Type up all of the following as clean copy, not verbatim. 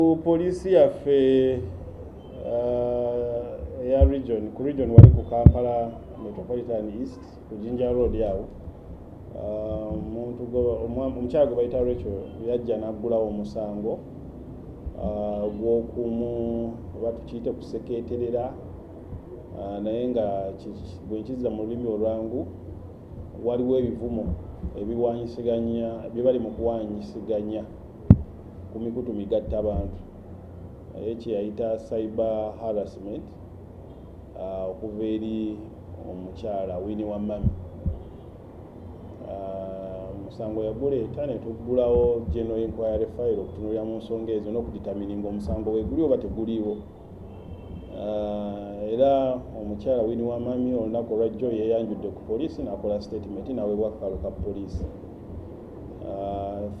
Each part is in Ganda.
Ku poliisi yaffe eya region, ku region wali ku Kampala Metropolitan East ku Jinja Road awo, omuntu omukyala gwe bayita Rachel yajja n'aggulawo omusango gw'okumu oba tukiyite kusekeeterera, naye nga bwe nkizza mu lulimi olwangu, waliwo ebivumo ebiwanyisiganya bye bali mu kuwanyisiganya ku mikutu migatta bantu, naye kyeyayita cyber harassment, okuva eri omukyala Winnie wa Mami. Omusango yaguleeta ne tuggulawo general inquiry file okutunuulira mu nsonga ezo n'okudetermininga omusango weeguli oba teguliiwo. Era omukyala Winnie wa Mami olunaku olwajjo yeeyanjudde ku poliisi n'akola statement n'aweebwa akakalu ka poliisi.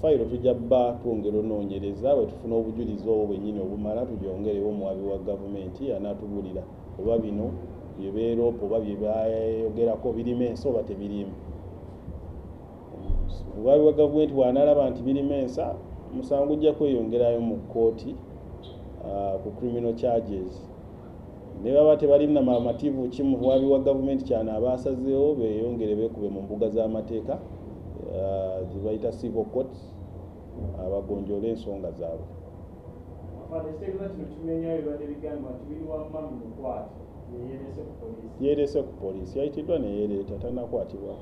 Fayiro tujja bba twongera onoonyereza, bwe tufuna obujulizi obwo bwennyini obumala tugyongerewo omuwabi wa gavumenti anaatubuulira oba bino bye beeroopa oba bye bayogerako birimu ensa oba tebiriimu. Omuwabi wa gavumenti bw'anaalaba nti birimu ensa, omusango gujja kweyongerayo mu kkooti ku criminal charges. Ne baba tebalina mamativu ki muwabi wa gavumenti kyanaaba asazeewo, beeyongere beekube mu mbuga z'amateeka ze bayita civil courts, abagonjoole ensonga zaabwe. Afande, ekitegeeza kino kimenya ebibadde bigambibwa nti Winnie wa Mami mukwate, yeyeerese ku poliisi? Yeerese ku poliisi, yayitiddwa ne yeereeta, tannakwatibwa.